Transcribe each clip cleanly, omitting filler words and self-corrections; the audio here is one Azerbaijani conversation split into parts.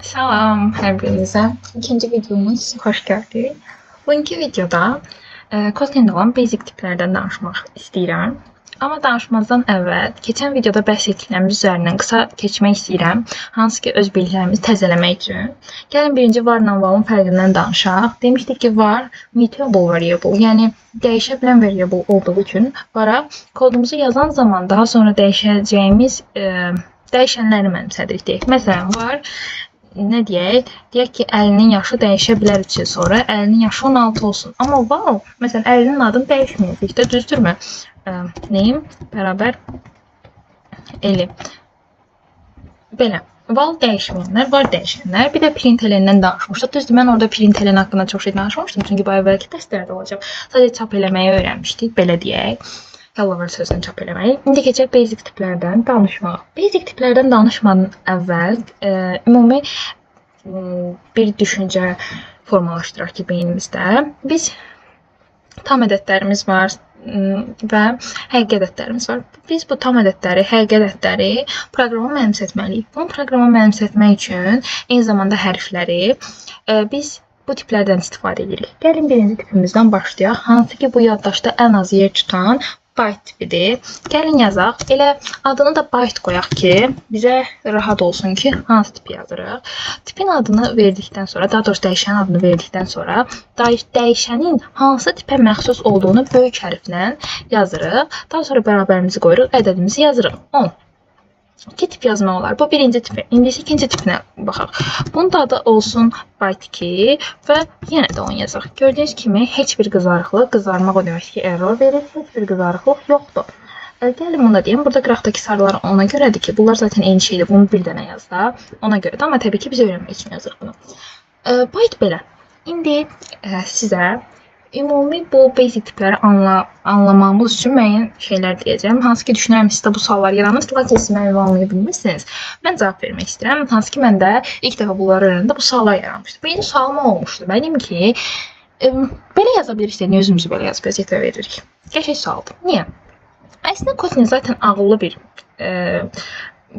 Salam hər birinizə. İkinci videomuz xoş gördük. Bugünkü videoda Kotlin'də olan basic tiplərdən danışmaq istəyirəm. Amma danışmazdan əvvəl keçən videoda bəhs etdiklərimiz üzərindən qısa keçmək istəyirəm. Hansı ki öz biliklərimizi təzələmək üçün. Gəlin birinci var-la val'ın fərqindən danışaq. Demişdik ki, var mutable variable, yəni dəyişə bilən variable olduğu üçün vara kodumuzu yazan zaman daha sonra dəyişəcəyimiz dəyişənləri mənimsədirik deyək. Məsələn, var nə deyək? Deyək ki, Əlinin yaşı dəyişə bilər 3 il sonra. Əlinin yaşı 16 olsun. Amma val, məsələn, Əlinin adını dəyişməyəcək də, düzdürmü? Name bərabər Eli. Belə. Val dəyişməyənlər, var dəyişənlər. Bir də println-dən danışmışdıq. Düzdür, mən orada println haqqında çox şey danışmamışdım. Çünki bu əvvəlki dərslərdə olacaq. Sadəcə çap eləməyi öyrənmişdik, belə deyək. Hello World sözünü çap eləməyi. İndi keçək basic tiplərdən danışmağa. Basic tiplərdən danışmadan əvvəl ümumi bir düşüncə formalaşdıraq ki beynimizdə. Biz tam ədədlərimiz var və həqiqi ədədlərimiz var. Biz bu tam ədədləri, həqiqi ədədləri proqrama mənimsətməliyik. Bunu proqrama mənimsətmək üçün eyni zamanda hərfləri biz bu tiplərdən istifadə edirik. Gəlin birinci tipimizdən başlayaq. Hansı ki bu yaddaşda ən az yer tutan byte tipidir. Gəlin yazaq. Elə adını da byte qoyaq ki, bizə rahat olsun ki, hansı tipi yazırıq. Tipin adını verdikdən sonra, daha doğrusu dəyişənin adını verdikdən sonra dəyişənin hansı tipə məxsus olduğunu böyük hərflə yazırıq. Daha sonra bərabərimizi qoyuruq, ədədimizi yazırıq. 10. İki tip yazmaq olar. Bu birinci tipi. İndi isə ikinci tipinə baxaq. Bunun da adı olsun byte 2 və yenə də 10 yazaq. Gördüyünüz kimi heç bir qızarıqlıq, qızarmaq o demək ki, error verir. Heç bir qızarıqlıq yoxdur. Gəlin bunu da deyim. Burada qıraqdakı sarılar ona görədir ki, bunlar zaten eyni şeydir. Bunu bir dənə yaz da. Ona görədir. Amma təbii ki, biz öyrənmək üçün yazırıq bunu. Byte belə. İndi sizə ümumi bu basic tipləri anlamamız üçün müəyyən şeylər deyəcəm. Hansı ki, düşünürəm sizdə bu suallar yaranır, lakin siz məni anlaya bilmirsiniz. Mən cavab vermək istəyirəm. Hansı ki, mən də ilk dəfə bunları öyrənəndə bu suallar yaranmışdı. Birinci sualım olmuşdu mənim ki, belə yaza bilirik, niyə özümüzü belə yazıb vəziyyətə veririk? Qəşəng sualdır. Niyə? Əslində Kotlin zaten ağıllı bir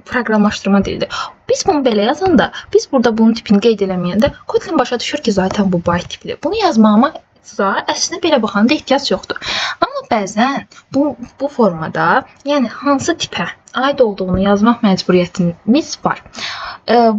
proqramlaşdırma dilidir. Biz bunu belə yazanda, biz burada bunun tipini qeyd eləməyəndə Kotlin başa düşür ki, zaten bu byte tipidir. Bunu yazmağıma əslində belə baxanda ehtiyac yoxdur. Amma bəzən bu formada, yəni hansı tipə aid olduğunu yazmaq məcburiyyətimiz var.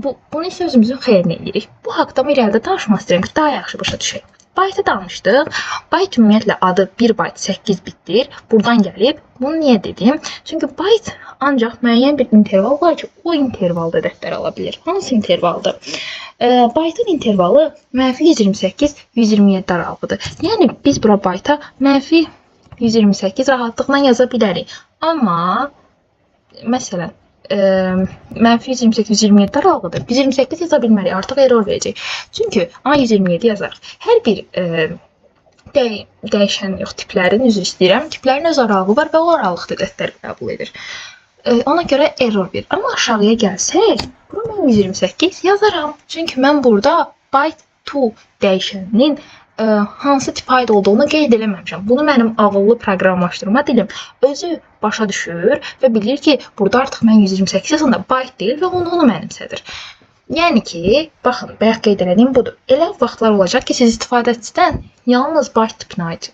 Bunu isə özümüzün xeyrinə eləyirik. Bu haqda irəlidə danışmaq istəyirəm ki, daha yaxşı başa düşək. Byte-ı danışdıq. Byte ümumiyyətlə adı 1 byte 8 bitdir. Buradan gəlib. Bunu niyə dedim? Çünki byte ancaq müəyyən bir interval var ki, o intervalda ədədlər ala bilir. Hansı intervaldır? Byte-ın intervalı mənfi 128, 127 aralığıdır. Yəni biz bura byte-a mənfi 128 rahatlıqla yaza bilərik. Amma məsələn, mənfi 128, 127 aralığıdır. 128 yaza bilmərik, artıq error verəcək. Çünki amma 127 yazarıq. Hər bir dəyişən yox, tiplərin, üzr istəyirəm, tiplərin öz aralığı var və o aralıqda ədədlər qəbul edir. Ona görə error verir. Amma aşağıya gəlsək, bura mən 128 yazaram. Çünki mən burada byte 2 dəyişəninin hansı tipə aid olduğunu qeyd eləməmişəm. Bunu mənim ağıllı proqramlaşdırma dilim özü başa düşür və bilir ki, burada artıq mən 128 yazanda byte deyil və onu mənimsədir. Yəni ki, baxın, bayaq qeyd elədiyim budur. Elə vaxtlar olacaq ki, siz istifadəçidən yalnız byte tipinə aid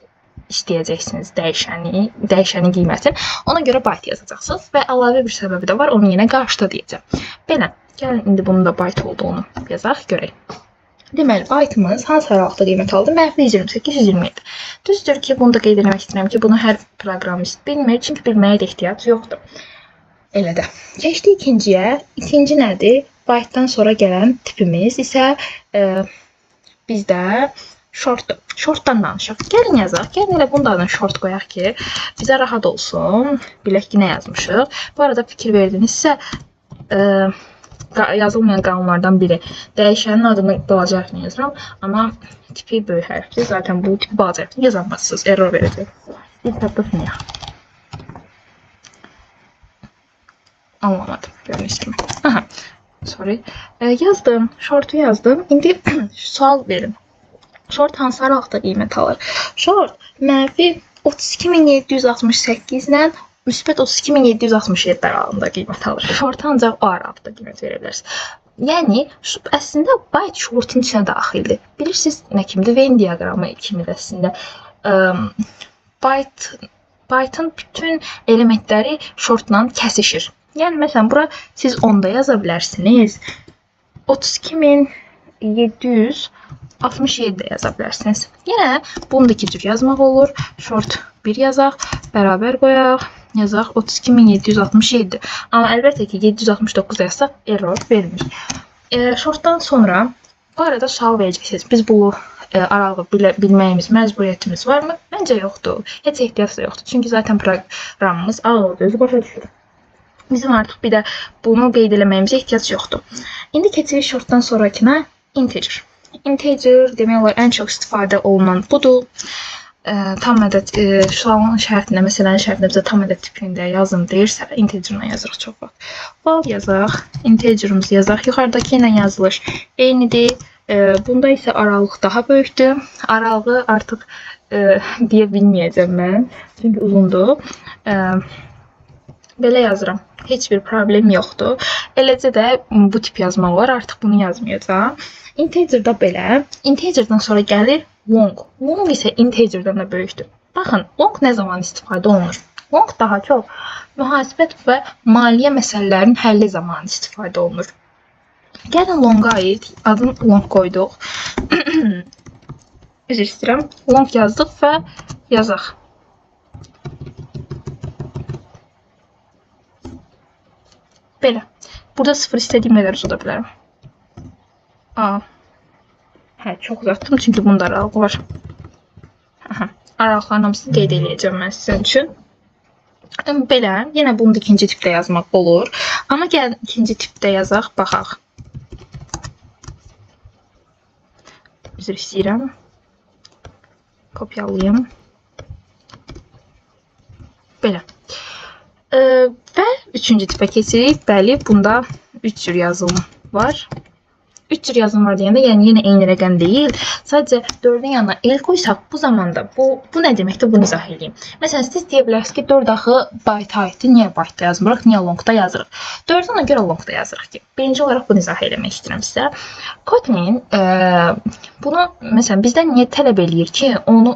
istəyəcəksiniz dəyişənin qiymətini. Ona görə byte yazacaqsınız və əlavə bir səbəbi də var, onu yenə qarşıda deyəcəm. Belə, gəlin indi bunun da byte olduğunu yazaq, görək. Deməli, byte-ımız hansı aralıqda qiymət aldı? Mənfi 128, 127. Düzdür ki, bunu da qeyd eləmək istəyirəm ki, bunu hər proqramist bilmir, çünki bilməyə də ehtiyac yoxdur. Elə də. Keçdik ikinciyə. İkinci nədir? Byte-dan sonra gələn tipimiz isə bizdə shortdur. Shortdan danışaq. Gəlin yazaq. Gəlin elə bunun da adını short qoyaq ki, bizə rahat olsun. Bilək ki, nə yazmışıq. Bu arada fikir verdinizsə, yazılmayan qanunlardan biri. Dəyişənin adını balaca hərflə yazıram, amma tipi böyük hərfdir. Zaten bu tipi balaca hərflə yazamazsınız. Error verəcək. Bir tapdıq. Anlamadım. Gördüyünüz kimi. Aha. Sorry. Yazdım. Short'u yazdım. İndi sual verin. Short hansı aralıqda qiymət alır? Short mənfi 32768 ilə müsbət 32767 aralığında qiymət alır. Short ancaq o aralıqda qiymət verə bilərsiniz. Yəni əslində byte shortun içinə daxildir. Bilirsiniz nə kimidir? Venn diaqramı kimidir əslində. Byte-ın bütün elementləri shortla kəsişir. Yəni məsələn bura siz 10 da yaza bilərsiniz. 32767 də yaza bilərsiniz. Yenə bunu da iki cür yazmaq olur. Short 1 yazaq, bərabər qoyaq, yazaq 32767. Amma əlbəttə ki 769 da yazsaq error vermir. Shortdan sonra bu arada sual verəcəksiniz. Biz bu aralığı bilməyimiz məcburiyyətimiz varmı? Məncə yoxdur. Heç ehtiyac da yoxdur. Çünki zaten proqramımız ağıllı, özü başa düşür. Bizim artıq bir də bunu qeyd eləməyimizə ehtiyac yoxdur. İndi keçirik shortdan sonrakına integer. Integer demək olar ən çox istifadə olunan budur. Tam ədəd sualın şərtində, məsələnin şərtində bizə tam ədəd tipində yazın deyirsə, integerlə yazırıq çox vaxt. Val yazaq, integerimizi yazaq. Yuxarıdakı ilə yazılış eynidir. Bunda isə aralıq daha böyükdür. Aralığı artıq deyə bilməyəcəm mən, çünki uzundur. Belə yazıram. Heç bir problem yoxdur. Eləcə də bu tip yazmaq olar. Artıq bunu yazmayacağam. Integer'da belə. Integer'dan sonra gəlir long. Long isə integer'dan da böyükdür. Baxın, long nə zaman istifadə olunur? Long daha çox mühasibət və maliyyə məsələlərinin həlli zamanı istifadə olunur. Gəlin longa aid adını long qoyduq. Üzr istəyirəm. Long yazdıq və yazaq. Belə. Burada 0 istədiyim qədər uzada bilərəm. Hə, çox uzatdım çünki bunda aralığı var. Aha, aralıqların hamısını qeyd eləyəcəm mən sizin üçün. Belə, yenə bunu da ikinci tipdə yazmaq olur. Amma gəlin ikinci tipdə yazaq, baxaq. Üzr istəyirəm. Kopyalayım. Belə. Və üçüncü tipə keçirik. Bəli, bunda 3 cür yazım var. 3 cür yazım var deyəndə, yəni yenə eyni rəqəm deyil. Sadəcə 4-ün yanına el qoysaq, bu zamanda bu nə deməkdir, bunu izah edeyim. Məsələn, siz deyə bilərsiniz ki, 4 axı byte aiddir. Niyə byte-da yazmırıq, niyə long-da yazırıq? 4-ü ona görə long-da yazırıq ki, birinci olaraq bunu izah eləmək istəyirəm sizə. Kotlin bunu, məsələn, bizdən niyə tələb eləyir ki, onu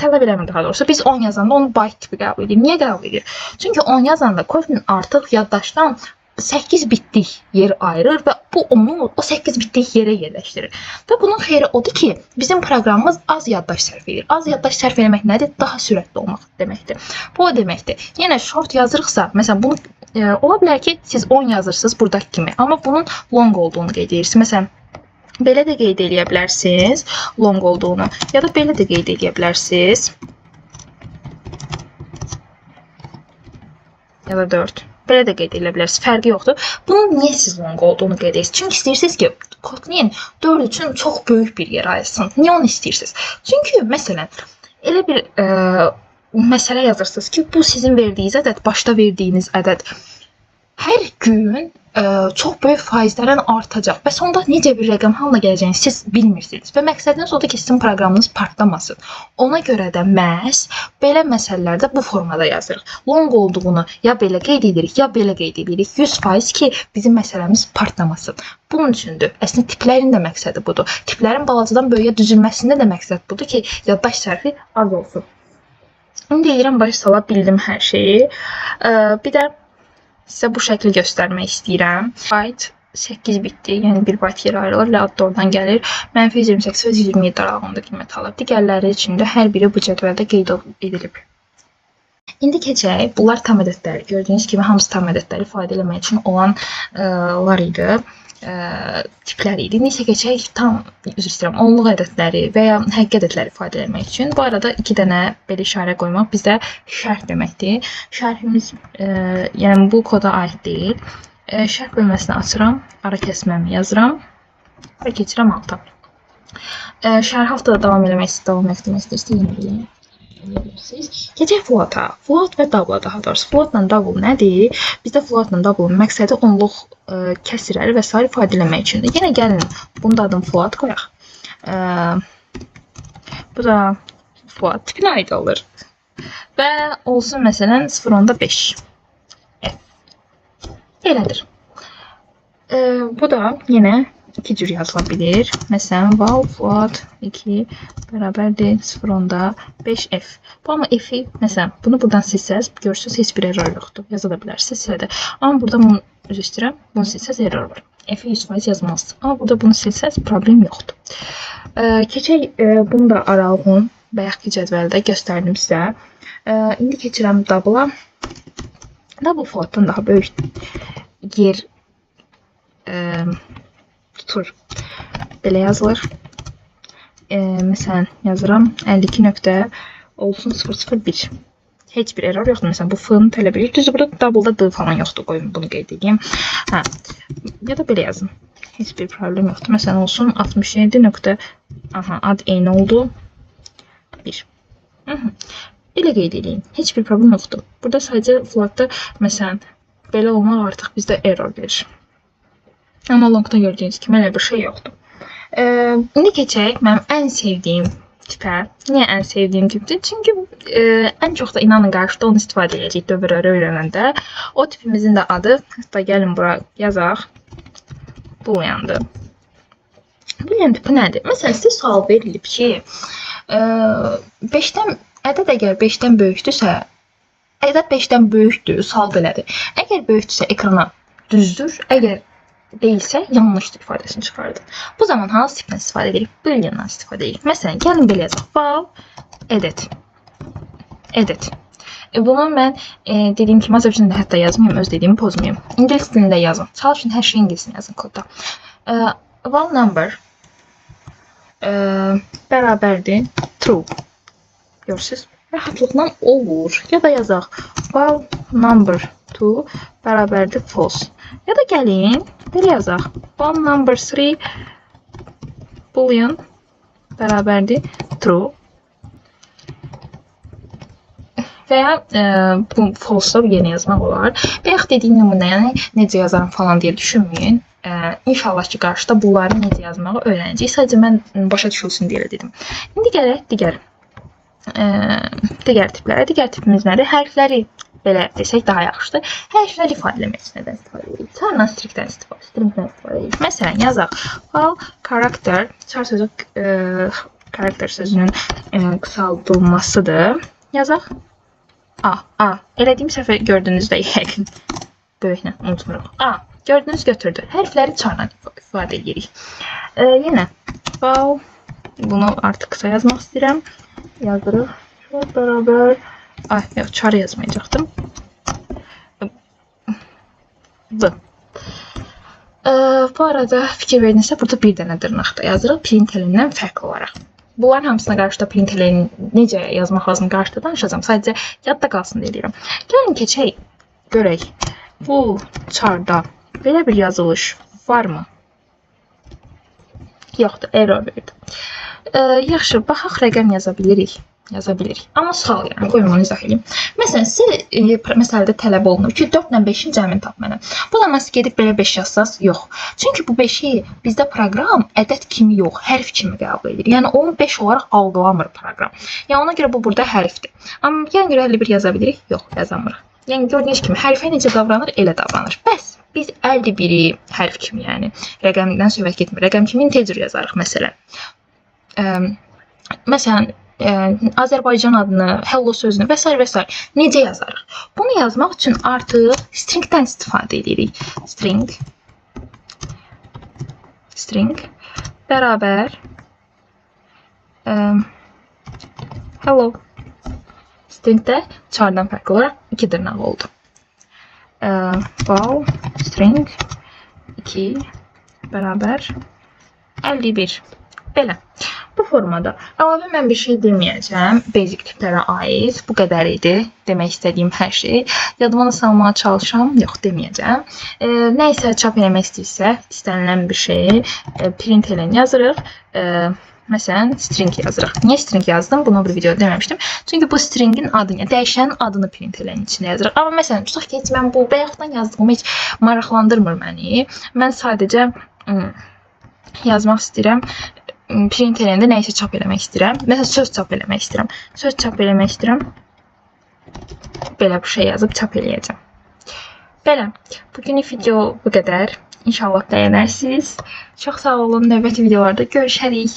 tələb eləmir daha doğrusu. Biz 10 yazanda onu byte tipi qəbul edir. Niyə qəbul edir? Çünki 10 yazanda Kotlin artıq yaddaşdan 8 bitlik yer ayırır və bu onu o 8 bitlik yerə yerləşdirir. Və bunun xeyri odur ki, bizim proqramımız az yaddaş sərf edir. Az yaddaş sərf eləmək nədir? Daha sürətli olmaq deməkdir. Bu o deməkdir. Yenə short yazırıqsa, məsələn, bunu ola bilər ki, siz 10 yazırsınız buradakı kimi, amma bunun long olduğunu qeyd edirsiniz. Məsələn, belə də qeyd eləyə bilərsiniz long olduğunu, ya da belə də qeyd eləyə bilərsiniz. Ya da 4. Belə də qeyd edə bilərsiniz. Fərqi yoxdur. Bunun niyə siz long olduğunu qeyd edirsiniz? Çünki istəyirsiniz ki, Kotlin 4 üçün çox böyük bir yer ayırsın. Niyə onu istəyirsiniz? Çünki məsələn, elə bir məsələ yazırsınız ki, bu sizin verdiyiniz ədəd, başda verdiyiniz ədəd hər gün çox böyük faizlərlə artacaq və sonda necə bir rəqəm halına gələcəyini siz bilmirsiniz və məqsədiniz odur ki, sizin proqramınız partlamasın. Ona görə də məhz belə məsələlərdə bu formada yazırıq. Long olduğunu ya belə qeyd edirik, ya belə qeyd edirik. 100% ki, bizim məsələmiz partlamasın. Bunun üçündür. Əslində tiplərin də məqsədi budur. Tiplərin balacadan böyüyə düzülməsində də məqsəd budur ki, yaddaş sərfi az olsun. İndi deyirəm, başa sala bildim hər şeyi. Bir də sizə bu şəkli göstərmək istəyirəm. Byte 8 bitdir, yəni 1 byte yer ayrılır və ad da oradan gəlir. Mənfi 128 və 127 aralığında qiymət alır. Digərləri üçün də hər biri bu cədvəldə qeyd edilib. İndi keçək. Bunlar tam ədədləri. Gördüyünüz kimi hamısı tam ədədləri ifadə eləmək üçün olanlar idi. Tiplər idi. İndi isə keçək tam, üzr istəyirəm, onluq ədədləri və ya həqiqi ədədləri ifadə eləmək üçün. Bu arada 2 dənə belə işarə qoymaq bizdə şərh deməkdir. Şərhimiz, yəni bu koda aid deyil. Şərh bölməsini açıram, ara kəsməmi yazıram və keçirəm alta. Şərh altta da davam eləmək istəyir, davam etmək istəyirsə yenə eləyə bilirsiniz. Keçək floata. Float və double daha doğrusu. Floatla double nədir? Bizdə floatla double'ın məqsədi onluq kəsirləri və sair ifadə eləmək üçündür. Yenə gəlin, bunu da adını float qoyaq. Bu da float tipinə aid olur. Və olsun məsələn 0.5. F. Belədir. Bu da yenə iki cür yazıla bilir. Məsələn, val float 2 bərabərdir 0.5f. Bu amma f-i, məsələn, bunu buradan silsəz, görürsünüz, heç bir error yoxdur. Yaza da bilərsiniz, silə də. Amma burada bunu, üzr istəyirəm, bunu silsəz error var. F-i 100% yazmalısınız. Amma burada bunu silsəz problem yoxdur. Keçək bunu da aralığın bayaqki cədvəldə göstərdim sizə. İndi keçirəm double-a. Double floatdan daha böyük yer tutur. Belə yazılır. Məsələn, yazıram 52 nöqtə olsun 001. Heç bir error yoxdur. Məsələn, bu f-ını tələb edir. Düzdür, burada double-da d falan yoxdur. Qoyun bunu qeyd edeyim. Hə. Ya da belə yazın. Heç bir problem yoxdur. Məsələn, olsun 67 nöqtə, aha, ad eyni oldu. 1. Hı -hı. Belə qeyd edeyim. Heç bir problem yoxdur. Burada sadəcə floatda məsələn belə olmaq artıq bizdə error verir. Amma longda gördüyünüz kimi elə bir şey yoxdur. İndi keçək mənim ən sevdiyim tipə. Niyə ən sevdiyim tipdir? Çünki ən çox da inanın qarşıda onu istifadə edəcəyik dövrləri öyrənəndə. O tipimizin də adı, hətta gəlin bura yazaq. Booleandır. Boolean tipi nədir? Məsələn, sizə sual verilib ki, 5-dən ədəd əgər 5-dən böyükdürsə, ədəd 5-dən böyükdür, sual belədir. Əgər böyükdürsə ekrana düzdür, əgər deyilsə yanlışdır ifadəsini çıxardır. Bu zaman hansı tipdən istifadə edirik? Booleandan istifadə edirik. Məsələn, gəlin belə yazaq. Val ədəd. Ədəd. Bunu mən dediyim kimi Azərbaycanda hətta yazmayım, öz dediyimi pozmayım. İngilis dilində yazın. Çalışın hər şeyi ingilis dilində yazın kodda. Val number bərabərdir true. Görürsüz? Rahatlıqla olur. Ya da yazaq val number 2 bərabərdir false. Ya da gəlin belə yazaq. Val number 3 boolean bərabərdir true. Və ya bu false-da yenə yazmaq olar. Bayaq dediyim nümunə, yəni necə yazaram falan deyə düşünməyin. İnşallah ki, qarşıda bunları necə yazmağı öyrənəcəyik. Sadəcə mən başa düşülsün deyə dedim. İndi gələk digər tiplərə. Digər tipimiz nədir? Hərfləri belə desək daha yaxşıdır. Hərfləri ifadə eləmək üçün nədən istifadə edirik? Charla stringdən istifadə edirik. Məsələn, yazaq val character, char sözü character sözünün qısaldılmasıdır. Yazaq A, A. Elədiyim səhvə gördüyünüzdə yəqin böyüklə unutmuruq. A. Gördünüz, götürdü. Hərfləri charla ifadə edirik. Yenə val, bunu artıq qısa yazmaq istəyirəm. Yazdırıq. Char bərabər, ay, yox, char yazmayacaqdım. V. Bu arada fikir verdinizsə, burada bir dənə dırnaq da yazırıq println-dən fərqli olaraq. Bunların hamısına qarşı da println necə yazmaq lazım qarşıda danışacağam. Sadəcə yadda qalsın deyə deyirəm. Gəlin keçək, görək. Bu charda belə bir yazılış varmı? Yoxdur, error verdi. Yaxşı, baxaq rəqəm yaza bilirik. Yaza bilirik. Amma sual yəni, qoyun onu izah edeyim. Məsələn, sizə məsələdə tələb olunur ki, 4 ilə 5-in cəmini tap mənə. Bu zaman siz gedib belə 5 yazsaz, yox. Çünki bu 5-i bizdə proqram ədəd kimi yox, hərf kimi qəbul edir. Yəni onu 5 olaraq algılamır proqram. Yəni ona görə bu burada hərfdir. Amma yəni görə 51 yaza bilirik? Yox, yazamırıq. Yəni gördüyünüz kimi hərfə necə davranır, elə davranır. Bəs biz 51-i hərf kimi, yəni rəqəmdən söhbət getmir. Rəqəm kimi integer yazarıq məsələn. Məsələn, Azərbaycan adını, hello sözünü və s. və s. necə yazarıq? Bunu yazmaq üçün artıq stringdən istifadə edirik. String bərabər hello. Stringdə chardan fərqli olaraq 2 dırnaq oldu. Val string 2 bərabər 51. Belə. Bu formada. Əlavə mən bir şey deməyəcəm. Basic tiplərə aid. Bu qədər idi demək istədiyim hər şey. Yadıma da salmağa çalışıram. Yox, deməyəcəm. Nə isə çap eləmək istəyirsə, istənilən bir şeyi println yazırıq. Məsələn, string yazırıq. Niyə string yazdım? Bunu bir videoda deməmişdim. Çünki bu stringin adını, yəni dəyişənin adını println içində yazırıq. Amma məsələn, tutaq ki, heç mən bu bayaqdan yazdığım heç maraqlandırmır məni. Mən sadəcə yazmaq istəyirəm. Print eləyəndə nə isə çap eləmək istəyirəm. Məsələn, söz çap eləmək istəyirəm. Söz çap eləmək istəyirəm. Belə bir şey yazıb çap eləyəcəm. Belə. Bugünlük video bu qədər. İnşallah bəyənərsiniz. Çox sağ olun. Növbəti videolarda görüşərik.